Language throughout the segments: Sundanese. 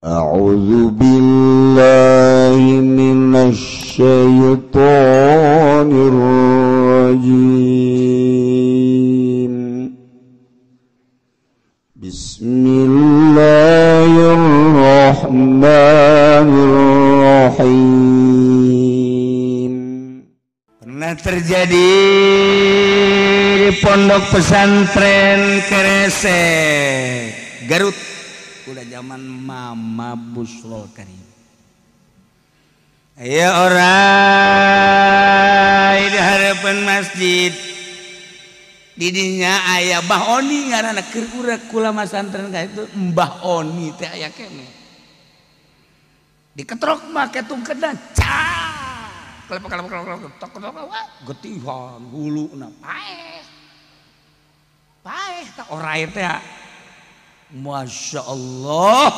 أعوذ بالله من الشيطان الرجيم. بسم الله الرحمن الرحيم. Pernah terjadi di pondok pesantren Keresek, Garut. Udah zaman Mama Busrol Karim. Ayo orang di harapan masjid. Didinya aya Mbah Oni ngaranna keur urang kula masantren ka itu Mbah Oni teh aya keneh. Diketrok make tungkedan cak. Kelep kelep kelep tok tok wah getihan huluna paeh. Paeh tah orai teh. Masya Allah,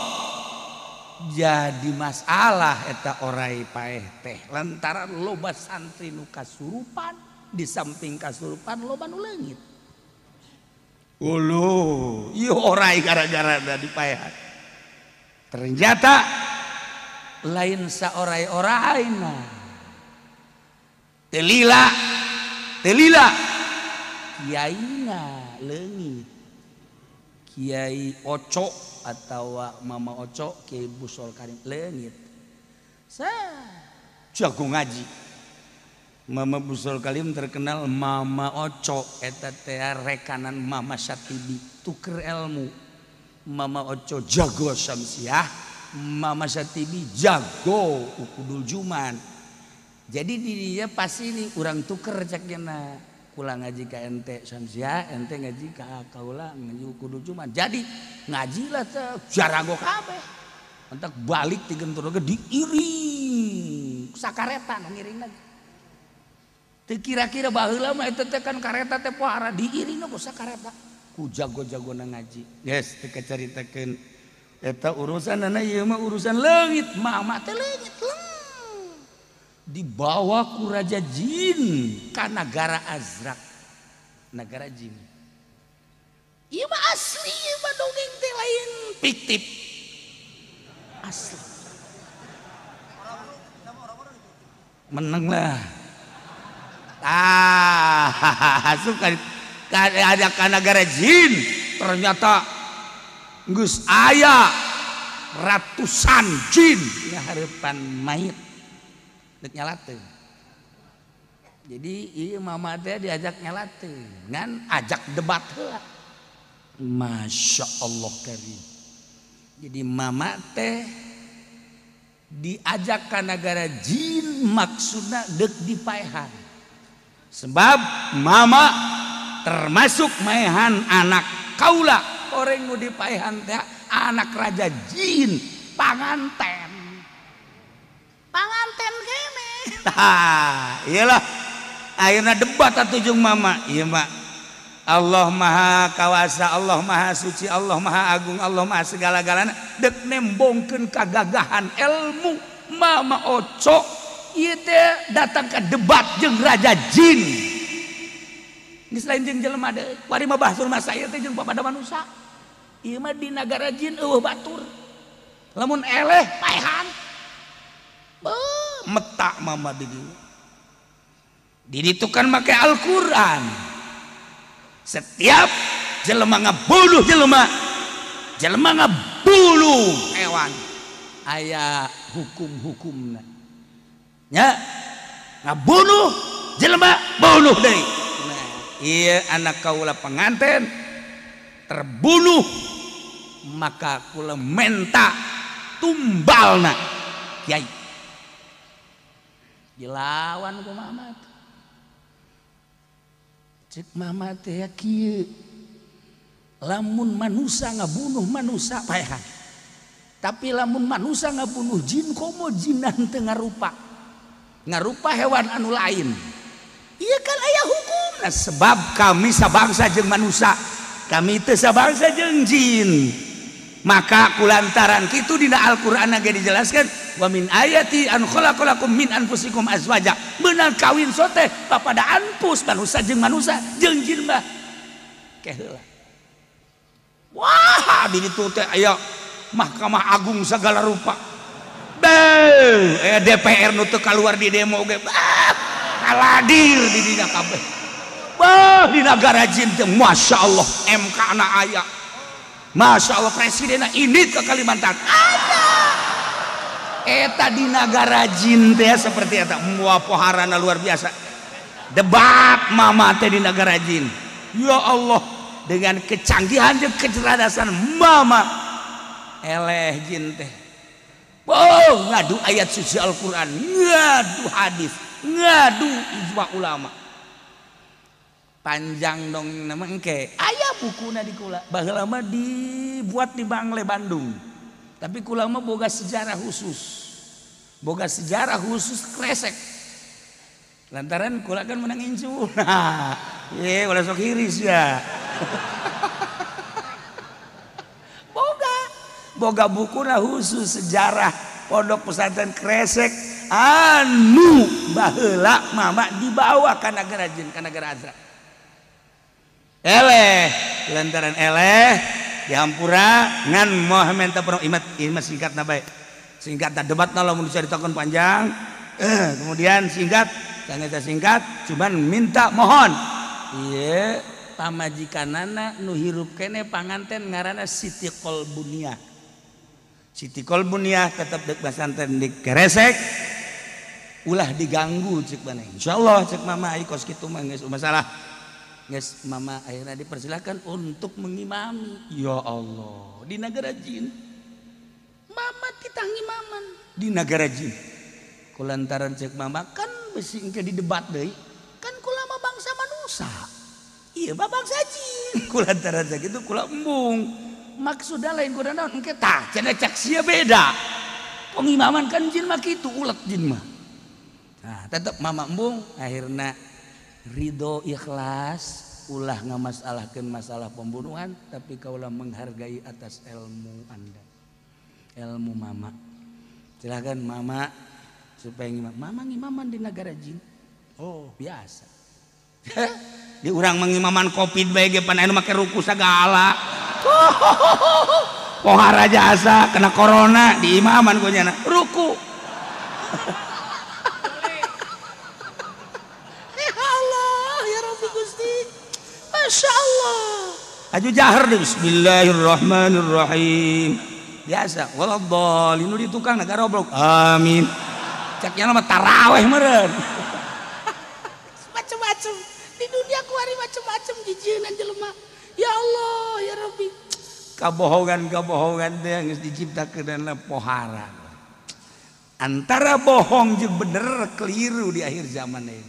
jadi masalah eta orai paeh teh lantaran loba santri nu kasurupan, di samping kasurupan loba nu leungit. Uluh, ieu orai gara-gara da dipaehan. Ternyata lain saorai-oraina. Telila, telila kiaina leungit. Kiai Oco atau Mama Oco, Kiai Busrol Karim leungit. Sa jago ngaji. Mama Busrol Karim terkenal Mama Oco eta teh rekanan Mama Syatibi tuker ilmu. Mama Oco jago Syamsiah, Mama Syatibi jago Ukudul Juman. Jadi di dia pasti ini urang tuker cakna. Kula ngaji ka ente Syamsiah, ente ngaji ka kaula ngaji kudu cuma. Jadi ngajilah teh jarago kabeh. Entak balik digentur ge diiring sakareta nu ngiring lagi. Teu kira-kira baheula mah eta teh kan kareta teh pohara diiringna ku sakareta. Ku jago-jagona ngaji. Geus teu kacaritakeun eta urusanana ieu mah urusan leungit, mama teh leungit leng. Dibawa ku raja jin ka nagara Azrak, nagara jin. Ieu mah asli, ieu mah dongeng teh lain fiktif. Asli. Menang lah. Ah, suka ada ka nagara jin, ternyata geus aya ratusan jin ngahareupan mayit. Dek nyalateun. Jadi ieu mama teh diajak nyalateun, ngan ajak debat heula. Masya Allah karim. Jadi mama teh diajak ka nagara jin maksudna deuk dipaehan. Sebab mama termasuk maehan anak kaula, orang nu dipaehan teh anak raja jin, panganten. Panganten kene. Tah, iyalah. Akhirna debat atuh jeung mama. Ieu mah Allah Maha Kawasa, Allah Maha Suci, Allah Maha Agung, Allah Maha segala-galana. Dek nembongkeun kagagahan ilmu Mama Oco ieu teh datang ke debat jeung raja jin. Geus lain jeung jelema deui. Kuari mah bahsul masail teh jeung papada manusa. Ieu mah di nagara jin eueuh batur. Lamun eleh paehan. Metak mama di dieu. Di ditu kan make Al-Qur'an. Setiap jelema ngabunuh jelema, jelema ngabunuh hewan, aya hukum-hukumna. Nya ngabunuh jelema bunuh deui. Nah, ieu anak kaula penganten terbunuh, maka kula menta tumbalna kiai. Dilawan ku mama. Cek mama teh kieu. Lamun manusa ngabunuh manusa paehan. Tapi lamun manusa ngabunuh jin komo jinan teu ngarupa. Ngarupa hewan anu lain. Ieu kan aya hukumna sebab kami sabangsa jeung manusa. Kami teu sabangsa jeung jin. Maka kulantaran kitu dina Al-Qur'an ge dijelaskan wa min ayati an khalaqalakum min anfusikum azwaja. Meunang kawin sote papada anfus manusa jeung manusa jeung jin mah. Keheula. Wah, di ditu teh aya Mahkamah Agung segala rupa. Beuh, DPR nu teu kaluar di demo ge. Kaladir di dina kabeh. Beuh, di nagara jin teh Masya Allah, MK na aya. Masya Allah presidenna ini ke Kalimantan. Aya. Eta di nagara jin teh seperti eta moal poharana luar biasa. Debat mama teh di nagara jin. Ya Allah, dengan kecanggihan dan kecerdasan mama eleh jin teh. Oh, ngadu ayat suci Al-Qur'an, ngadu hadis, ngadu ijma ulama. Panjang dong nama engke. Aya bukuna di kula. Baheula mah dibuat di Bangle Bandung. Tapi kula mah boga sejarah khusus. Boga sejarah khusus Kresek. Lantaran kula kan menang incu. Nah, ye ulah sok hiris ya. Boga bukuna khusus sejarah pondok pesantren Kresek anu baheula mama dibawa ka nagara jin, ka nagara Azra. Eleh lantaran eleh dihampura ngan moh menta perong imat imat singkatna bae. Singkatna debatna lamun dicaritakeun panjang. Kemudian singkat, saneta singkat cuman minta mohon. Ieu pamajikanana nu hirup keneh panganten ngaranna Siti Kolbuniah. Siti Kolbuniah tetep deuk pesantren di Kresek. Ulah diganggu cek maneh. Insyaallah cek mama ai kos kitu mah geus masalah. Geus mama akhirnya dipersilakan untuk mengimami. Ya Allah, di nagara jin. Mama titah ngimaman di nagara jin. Kulantaran cek mama kan besi engke didebat deui. Kan kula mah bangsa manusia. Iya mah bangsa jin. Kulantaran cek itu kula embung. Maksudna lain kuda naon engke tah cenah cek sia beda. Pengimaman kan jin mah kitu ulet jin mah. Nah, tetep mama embung akhirna ridho ikhlas ulah ngamasalahkeun masalah pembunuhan tapi kaulah menghargai atas ilmu Anda. Ilmu mama. Silakan mama supaya ngimam. Mama ngimaman di nagara jin. Oh, biasa. Di urang mengimaman Covid bae ge pan anu make ruku sagala. Pohara jasa kena corona di imaman ku nyana ruku. Ya Allah, ya Rabbi Gusti. Masya Allah. Aju jahar deh bismillahirrahmanirrahim. Biasa waladhdallin di tukang negara goblok. Amin. Cak nya mah taraweh meureun. Macem-macem di dunia kuari macem-macem jijieun jelema. Ya Allah, ya Rabbi. Kabohongan-kabohongan teh geus diciptakeun pohara. Antara bohong jeung bener keliru di akhir zaman ini.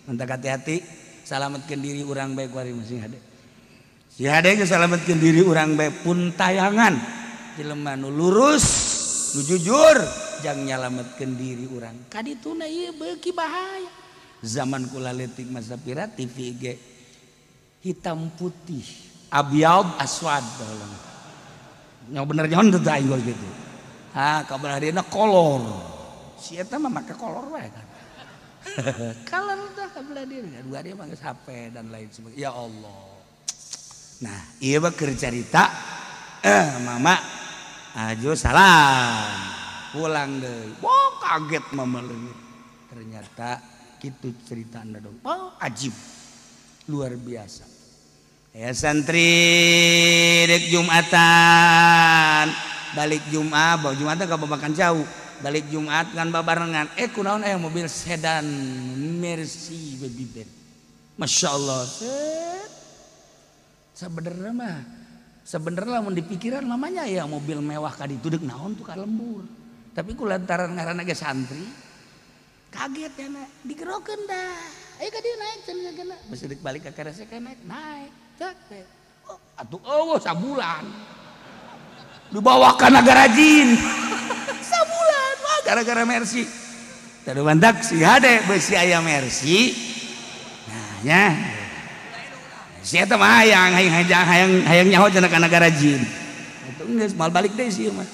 Mentak hati-hati, salametkeun diri urang bae kuari masing hade. Si hade geus salametkeun diri urang bae pun tayangan. Jelema nu lurus, nu jujur, jang nyalametkeun diri urang. Kadituna ieu beuki bahaya. Zaman kula leutik masa pira TV ge hitam putih, abyad aswad baheula. Nya bener nyaon teu aing gitu. Ah, kabar harieuna kolor. Si eta mah make kolor wae kan. Kolor tah kabelah dieuna. Dua dia mah geus HP dan lain sebagainya. Ya Allah. Nah, ieu mah keur carita mama ajo salam. Pulang deui. Wah, kaget mama leungit. Ternyata kitu cerita anda dong. Oh, ajib. Luar biasa. Ya santri dek Jumatan. Balik Jumat, bawa Jumatan ka babakan jauh. Balik Jumat kan babarengan. Kunaon aya mobil sedan Mercy baby Ben. Masya Allah. Sebenarnya mah, sebenarnya lamun dipikiran mamanya ya mobil mewah ka ditu deuk naon tuh ka lembur. Tapi ku lantaran ngaranna ge santri, kaget ya nak digerokeun dah. Ayo ka dieu naik cenah geuna. Geus deuk balik ka Kresek naik, naik. Cek. Oh, atuh eueuh sabulan. Dibawa ka nagara jin. Sabulan wah gara-gara Mercy. Tadu mantak si hade beusi aya Mercy. Nah nya. Si eta mah hayang hayang hayang nyaho cenah ka nagara jin. Atuh geus moal balik deui sieun mah.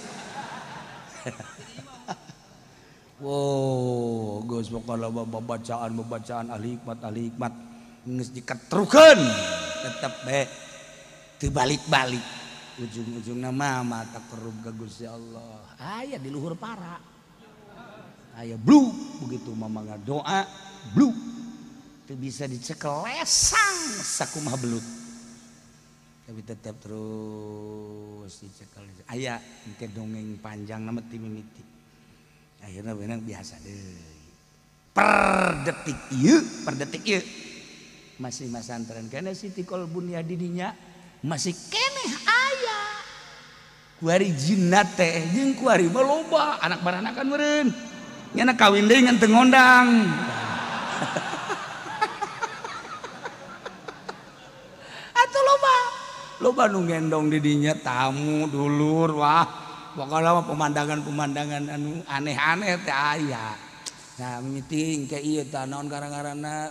Wow, geus pokona bacaan-bacaan ahli hikmat geus diketrukeun tetep bae teu balik-balik. Ujung-ujungna mah taqarrub ka Gusti Allah. Aya di luhur para. Aya blu begitu mama ngadoa blu teu bisa dicekel lesang sakumaha belut. Tapi tetap terus dicekel. Aya engke dongeng panjang nama ti mimiti. Akhirna beunang biasa deui. Per detik ieu masih masantren keneh Siti Kolbun ya didinya masih keneh aya. Kuari jinna teh jeung kuari mah loba anak baranakan meureun. Nyana kawin deui ngan teu ngondang. Atuh loba. Loba nu ngendong di dinya tamu dulur wah pokoknya mah pemandangan-pemandangan anu aneh-aneh teh aya. Nah mimiti ke ieu tah naon gara-garana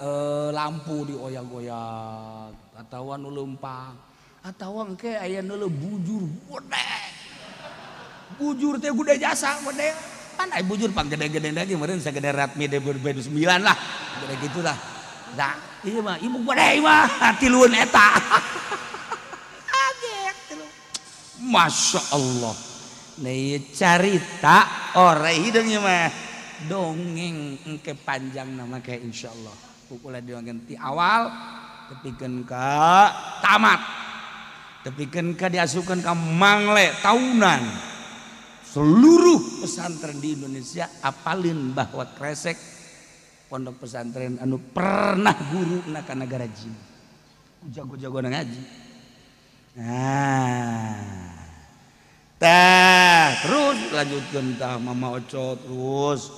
lampu dioyak-oyak atawa nu leumpang atawa engke aya nu bujur gede. Bujur teh gede jasa gede. Pan aya bujur pang gede-gede lagi meureun sagede Ratmi 2009 lah. Gede gitulah. Nah, ieu mah ibu gede mah tilueun eta. Masya Allah. Nih carita ore hideung ieu mah dongeng engke panjang nama kayak insyaallah. Pukul dongeng ti awal tepikeun ka tamat. Tepikeun ka diasukeun ka mangle taunan. Seluruh pesantren di Indonesia apalin bahwa Kresek pondok pesantren anu pernah guru na ka nagara jin. Jago-jago ngaji. Nah, tah terus lanjutkan tah Mama Oco terus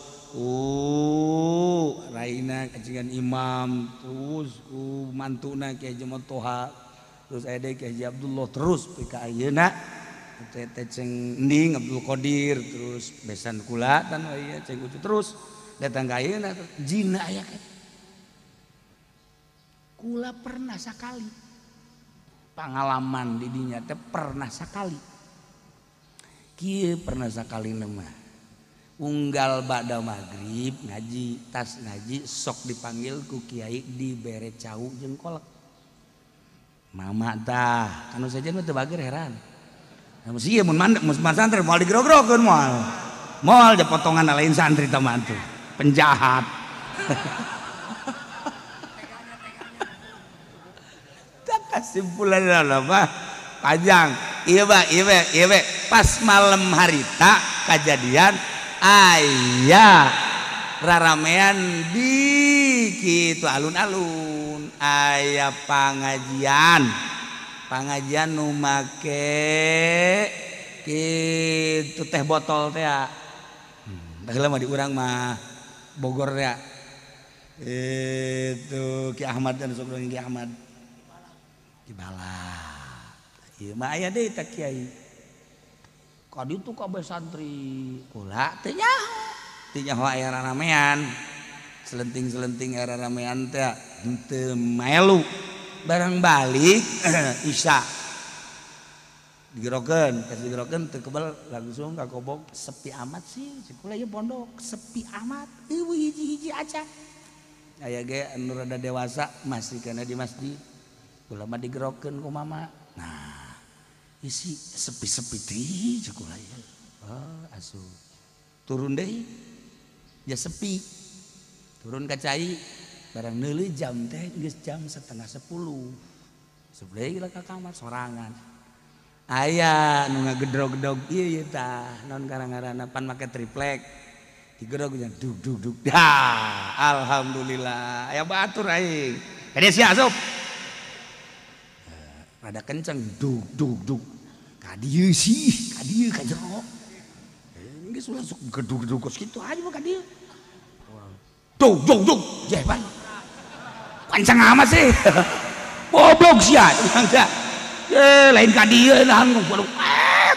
Raina kacingan imam terus mantuna Kiai Haji Toha terus aya deui Kiai Haji Abdullah terus pika ayeuna teh ceng Ending Abdul Qadir terus besan kula tan ieu ceng Ucu terus datang ka ayeuna jinna aya kula pernah sakali pengalaman didinya teh pernah sakali kieu pernah sakali mah unggal ba'da maghrib ngaji tas ngaji sok dipanggil ku kiai dibere cau jeung kolek mama tah anu sejen mah teu bager heran nah mesti ieu mun mandek mun santri moal digrog-grogeun moal moal da potongan lain santri tah mah tuh penjahat. Kesimpulan mah panjang ieu mah ieu we pas malam harita kajadian aya raramean di kitu alun-alun aya pangajian pangajian nu make kitu teh botol teh baheula mah di urang mah Bogor teh itu Ki Ahmad dan sok Ki Ahmad dibalap. Ieu mah aya deui teh kiai. Ka ditu kabeh santri kula teu nyaho. Teu nyaho aya raramean. Selenting-selenting aya raramean teh henteu maelu. Barang balik Isya. Digerokeun, pas digerokeun teu kebel langsung ka kobok sepi amat sih. Cek kula ieu pondok sepi amat. Eueuh hiji-hiji aja. Aya ge anu rada dewasa masih kana di masjid. Kula mah digerokeun ku mama. Nah, isi sepi-sepi deui cek kula ieu. Oh, asup. Turun deui. Ya sepi. Turun ka cai barang neuleuh jam teh geus jam 9:30. Asup deui ka kamar sorangan. Aya nu ngagedrog-gedrog ieu ieu tah, naon ngaran-ngaranna pan make triplek. Digedrog dug dug dug. Dah, alhamdulillah. Aya batur aing. Kadieu sia asup. Rada kenceng dug dug dug ka dieu sih ka dieu ka jero geus ulah sok gedug-gedug kos kitu aja mah ka dieu dug dug dug jeh pan kenceng amat sih goblok sia ye lain ka dieu nahan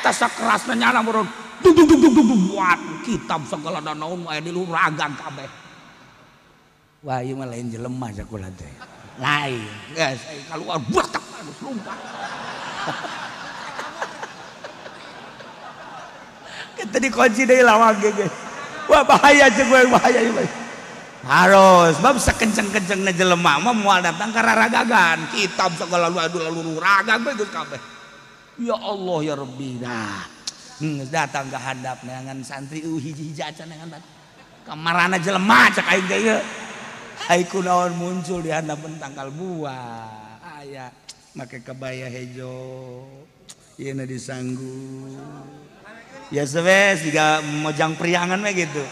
tas kerasna nyala meureun dug dug dug dug dug buat kitab segala naon aya di luhur ragang kabeh wah ieu mah lain jelema sakola teh lain geus kaluar buat lupa. Kita dikunci dari lawang ge. Wah bahaya jeung gue bahaya ieu. Harus bab sakenceng-kencengna jelema mah moal datang ka raragagan. Kitab segala lalu ragang we geus kabeh. Ya Allah ya Rabbi. Nah, datang ke hadap neangan santri hiji-hiji acan neangan kamarana jelema cek aing teh ieu. Ai kunaon muncul di handapeun tangkal buah. Aya make kebaya hejo. Ieu na disanggu. Ya sebes jiga mojang priangan we gitu.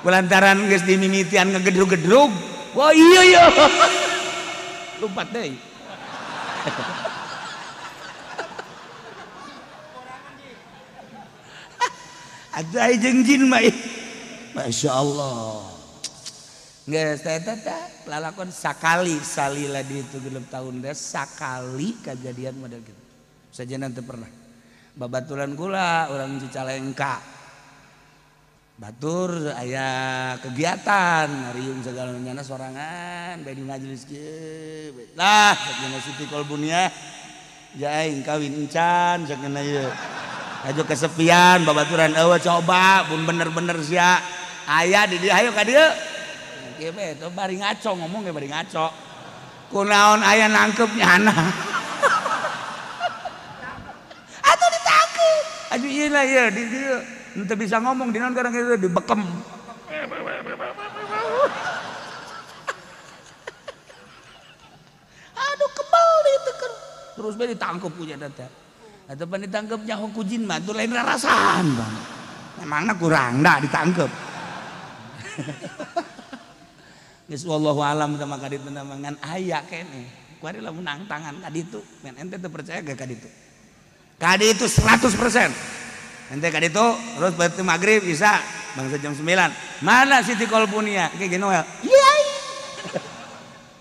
Kulantaran geus dimimitian ngegedrug-gedrug. Wah iya iya. Lompat deui. Ada jeung jin mah. Masya Allah. Geus teh teh lalakon sakali salila di itu 6 tahun deh sakali kejadian model gitu. Saja nanti pernah. Babaturan kula orang Cicalengka. Batur aya kegiatan ngariung segala nyana sorangan bae di majelis kieu. Lah cek Siti Kolbunia ja aing kawin encan cek ieu. Ajo kesepian babaturan eueuh coba pun bener-bener sia aya di dieu hayo ka dieu. Kieu bae teh bari ngaco ngomong ge bari ngaco. Kunaon aya nangkep nyana. Atuh ditangkep. Aduh ieu lah ieu di dieu henteu bisa ngomong di naon kadang kieu dibekem. Aduh kebal diteker. Terus bae ditangkep punya teh. Atau pan ditangkep nyaho ku jin mah tuh lain rarasaan bang. Memangna kurang dah ditangkep. Geus wallahu alam sama ka ditu ngan aya keneh. Kuari lamun nang tangan ka ditu, men ente teu percaya ge ka ditu. Ka ditu 100%. Ente ka ditu terus berarti maghrib bisa bangsa jam 9. Mana Siti Kolbunia? Kayak gini Noel. Iya.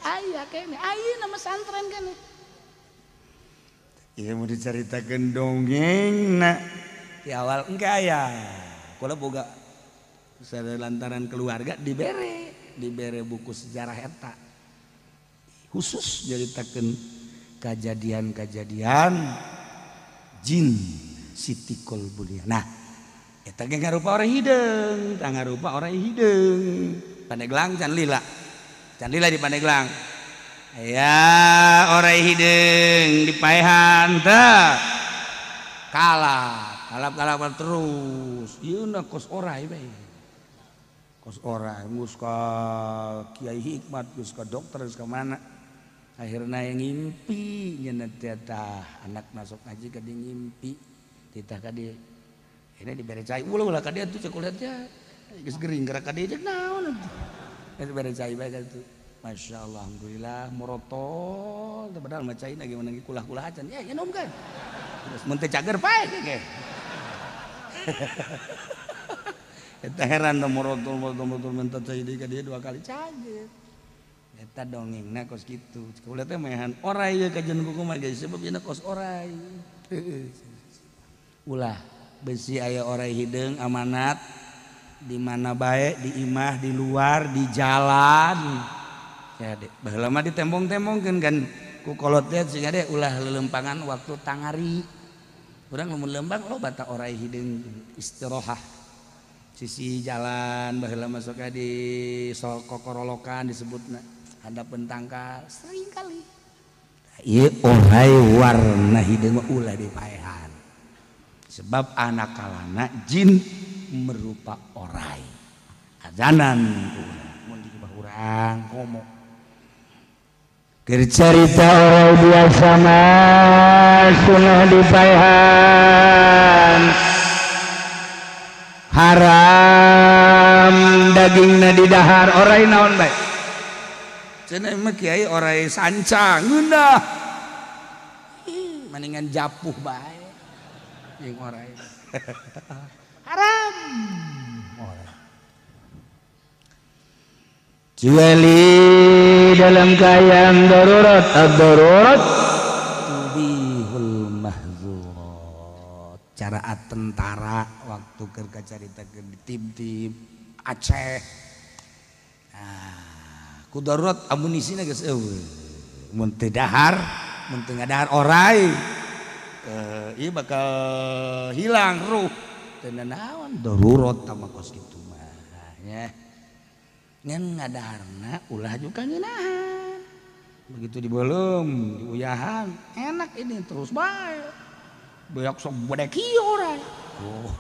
Aya keneh, ayeuna mah santren keneh. Iya mau diceritakan dongeng nak di awal enggak ya kalau boga lantaran keluarga dibere buku sejarah eta khusus ceritakan kejadian-kejadian jin Siti Kolbunia. Nah eta ge ngarupa orang hideung, tah ngarupa orang hideung. Pandeglang can lila di Pandeglang. Ya orai hideung dipaehan teh kalap terus ieu na kos orai bae kos orai geus ka Kiai Hikmat geus ka dokter geus ka mana akhirna yang ngimpi nyeuna teh tah anak masuk ngaji ka dieu ngimpi titah ka dieu ini dibere cai ulah ulah ka dieu tuh cek ulah teh geus gering gerak ka dieu cek naon atuh dibere cai bae ka ditu. Masya Allah, alhamdulillah, morotol, padahal mah cai lagi menangi kulah-kulah acan, ya nom kan, terus mun teu cager pae ge. Eta heran teh morotol minta cai deui ka dieu 2 kali cager. Eta dongengna kos kitu. Kulah teh maehan orai ye kajian kumaha ge sebab yeuna kos orai. Ulah besi aya orai hideung amanat di mana bae, di imah, di luar, di jalan. Ya dek, baheula mah ditembong-tembongkeun kan ku kolot teh sehingga dek ulah lelempangan waktu tangari. Urang lamun lembang loba ta orai hideung istirohah. Sisi jalan baheula mah sok di kokorolokan disebutna handapeun tangkal sering kali. Ieu orai warna hideung mah ulah dipaehan. Sebab anakalana jin merupa orai. Ajanan urang mun di urang komo. Cerita orang biasa mah sunah dipaehan haram dagingna didahar orai naon bae cenah mah kiai orai sanca ngeunah mendingan japuh bae jeung orai haram orai Kecuali dalam keadaan darurat, ad-darurat tubihul mahzurat. Cara tentara waktu keur kacaritakeun di tim-tim Aceh. Nah, ku darurat amunisina geus eueuh. Mun teu dahar, mun teu ngadahar orai, ieu bakal hilang ruh. Teu nanaon darurat tah mah kos kitu mah nya. Ngan ngadaharna ulah juga ngeunahan. Begitu dibelum, diuyahan, enak ini terus bae. Beak sok bedek kieu oray. Oh.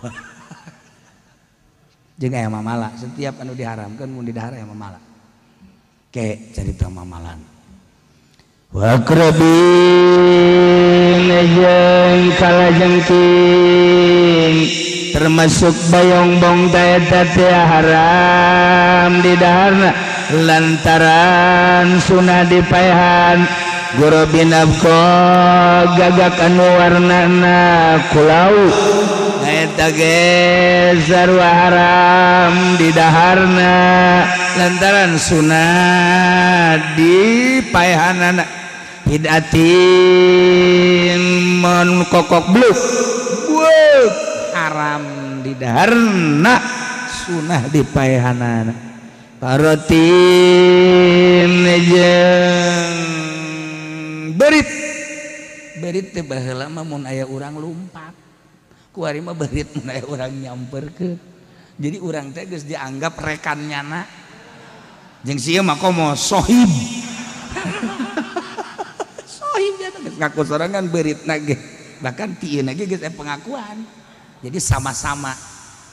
Jeung aya mamala, setiap anu diharamkeun mun didahar aya mamala. Ke carita mamalan. Wa akrabin jeung kalajengking termasuk bayongbong eta teh haram didaharna lantaran sunah dipaehan gorobin abko gagak anu warnana kulau eta ge sarua haram didaharna lantaran sunah dipaehanana hidatin mun kokok bluk haram didaharna sunah dipaehanana parotin jeung berit berit teh baheula mah mun aya urang lumpat kuari mah berit mun aya urang nyamperkeun jadi urang teh geus dianggap rekan nyana jeung sieu mah komo sohib sohib nya geus ngaku sorangan beritna ge bahkan ti ieu ge geus aya pengakuan. Jadi sama-sama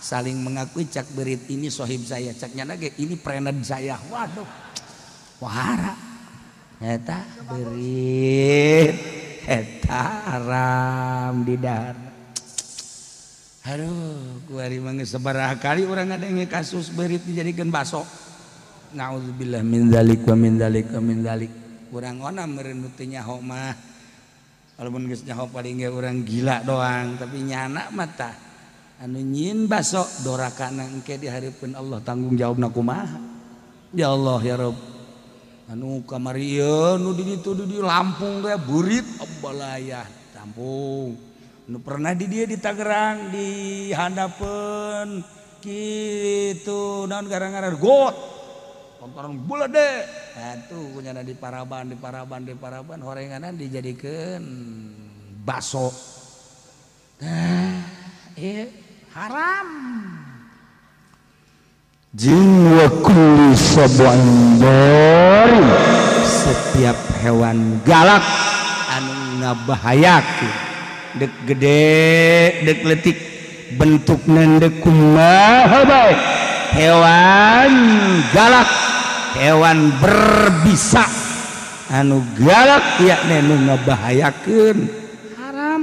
saling mengakui cak berit ini sohib saya, cak nyana ge ini prened saya. Waduh, wahara eta berit eta haram di dahar. Aduh, kuari mah geus sabaraha kali urang ngadenge kasus berit dijadikeun baso. Nauzubillah min dzalik wa min dzalik wa min dzalik. Urang ona meureun nu teu nyaho mah. Walaupun geus nyaho paling ge urang gila doang, tapi nyana mah tah anu nyieun baso dorakana engke di hareupeun Allah tanggung jawabna kumaha. Ya Allah ya Rabb. Anu kamari ieu nu di ditu di Lampung teh beurit abalaya Lampung. Nu pernah di dieu di Tangerang di handapeun kitu naon gara-gara got. Tontonan bulede. Atuh kunyana di Paraban, di Paraban, di Paraban horenganan dijadikeun baso. Nah, haram. Jin wa kulli sab'in darim, setiap hewan galak anu ngabahayakeun dek gede dek letik bentukna dek kumaha bae hewan galak hewan berbisa anu galak yakni nu ngabahayakeun haram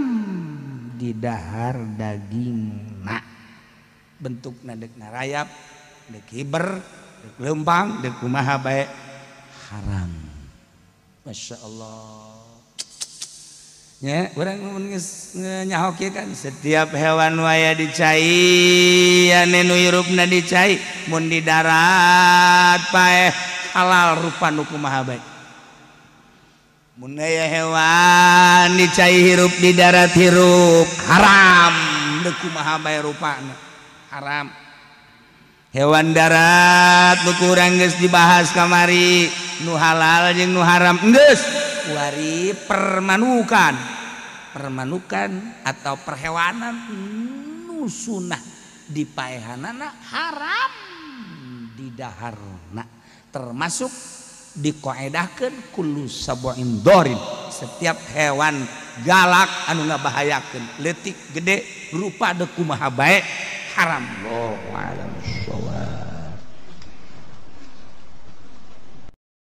didahar dagingna bentukna dek narayap dek hiber dek leumpang dek kumaha bae haram. Masya Allah. Ya, urang mun geus nyaho kieu kan setiap hewan waya dicai ane nu hirupna dicai mun di darat paeh halal rupa nu kumaha bae mun aya hewan dicai hirup di darat hirup haram deuk kumaha bae rupana haram. Hewan darat nu kurang geus dibahas kamari nu halal jeung nu haram geus wari permanukan permanukan atau perhewanan nu sunah dipaehanana haram didaharna termasuk dikoedahkeun kullu sab'in dorin setiap hewan galak anu ngabahayakeun leutik gede rupa deuk kumaha bae haram. Allahu a'lam bissawab.